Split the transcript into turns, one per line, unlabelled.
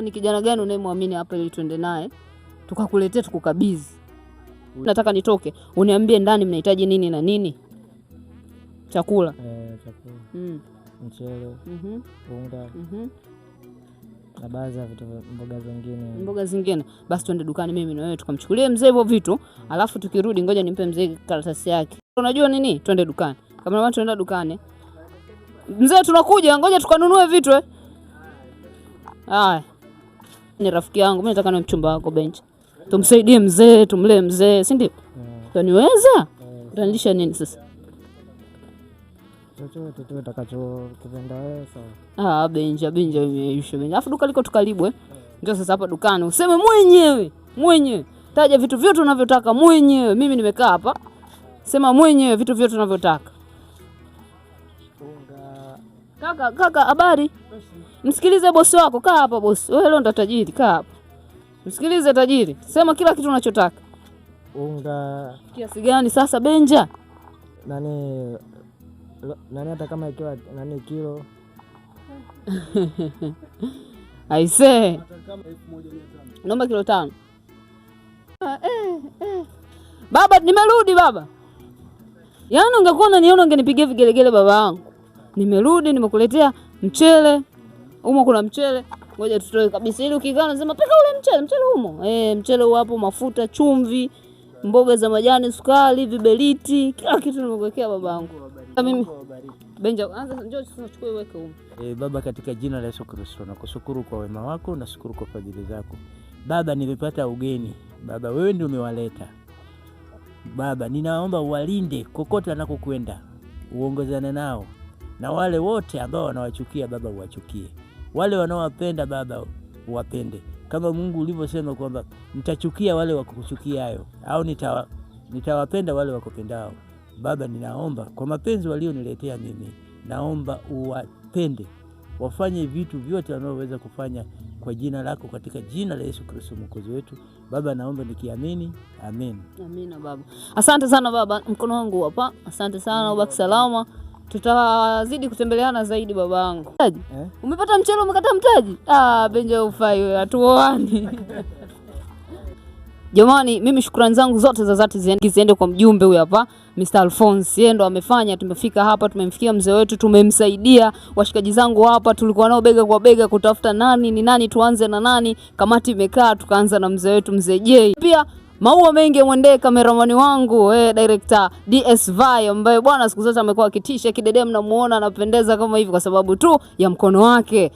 Ni kijana gani unayemwamini hapa ili tuende naye tukakuletea tukukabidhi? Nataka nitoke, uniambie ndani mnahitaji nini na nini. Chakula.
Chakula. Mchele, unga na baadhi ya vitu, mboga zingine.
Mboga zingine. Basi twende dukani mimi na wewe tukamchukulie mzee hivyo vitu, alafu tukirudi, ngoja nimpe mzee karatasi yake. Unajua nini? Twende dukani. Kama tunaenda dukani. Mzee tunakuja, ngoja tukanunue vitu eh. Haya. Ni rafiki yangu, mimi nataka niwe mchumba wako Benja. Tumsaidie mzee, tumlee mzee, si ndio? Utaniweza? Utanilisha nini sasa?
Chochote tu utakachokipenda wewe, sawa.
Ah, Benja, Benja imeisha Benja. Alafu duka liko tu karibu eh. Ndio sasa hapa dukani useme mwenyewe, mwenyewe. Taja vitu vyote unavyotaka mwenyewe. Mimi nimekaa hapa. Sema mwenyewe vitu vyote unavyotaka.
Unga.
Kaka, kaka, habari? Msikilize bosi wako, kaa hapa bosi. Wewe leo ndo tajiri, kaa hapa. Msikilize tajiri. Sema kila kitu unachotaka.
Unga.
Kiasi gani sasa Benja?
Nani nani hata kama ikiwa nani kilo.
Aisee. Naomba kilo 5. Baba, nimerudi baba. Yaani ungekuwa unaniona ungenipigia vigelegele baba yangu. Nimerudi nimekuletea mchele. Humo kuna mchele. Ngoja tutoe kabisa ili ukikaa unasema pika ule mchele, mchele humo. Mchele hapo, mafuta, chumvi, mboga za majani, sukari, viberiti, kila kitu nimekuwekea babangu. Mimi Benja, anza njoo tuchukue uweke humo.
Baba, katika jina la Yesu Kristo nakushukuru kwa wema wako, nashukuru kwa fadhili zako. Baba, nimepata ugeni. Baba, wewe ndio umewaleta. Baba, ninaomba uwalinde kokote wanakokwenda, uongozane nao, na wale wote ambao wanawachukia Baba uwachukie, wale wanaowapenda Baba uwapende, kama Mungu ulivyosema kwamba nitachukia wale wakuchukiayo, au nitawapenda wale wakupendao. Baba, ninaomba kwa mapenzi walioniletea mimi, naomba uwapende, wafanye vitu vyote wanaoweza kufanya kwa jina lako, katika jina la Yesu Kristo Mwokozi wetu. Baba, naomba nikiamini, amen.
Amina baba. Asante sana baba, mkono wangu hapa. Asante sana, ubaki salama. Tutazidi kutembeleana zaidi babangu.
Eh?
Umepata mchele, umekataa mtaji? Ah, Benja ufai wewe, hatuoani. Jamani, mimi shukrani zangu zote za dhati ziende kwa mjumbe huyu hapa Mr. Alphonse. Yeye ndo amefanya tumefika hapa, tumemfikia mzee wetu, tumemsaidia. Washikaji zangu hapa tulikuwa nao bega kwa bega kutafuta nani ni nani, tuanze na nani. Kamati imekaa, tukaanza na mzee wetu mzee J. Pia maua mengi yamwendee kameramani wangu director DSV ambaye bwana siku zote amekuwa akitisha kidedea, mnamuona anapendeza kama hivi kwa sababu tu ya mkono wake.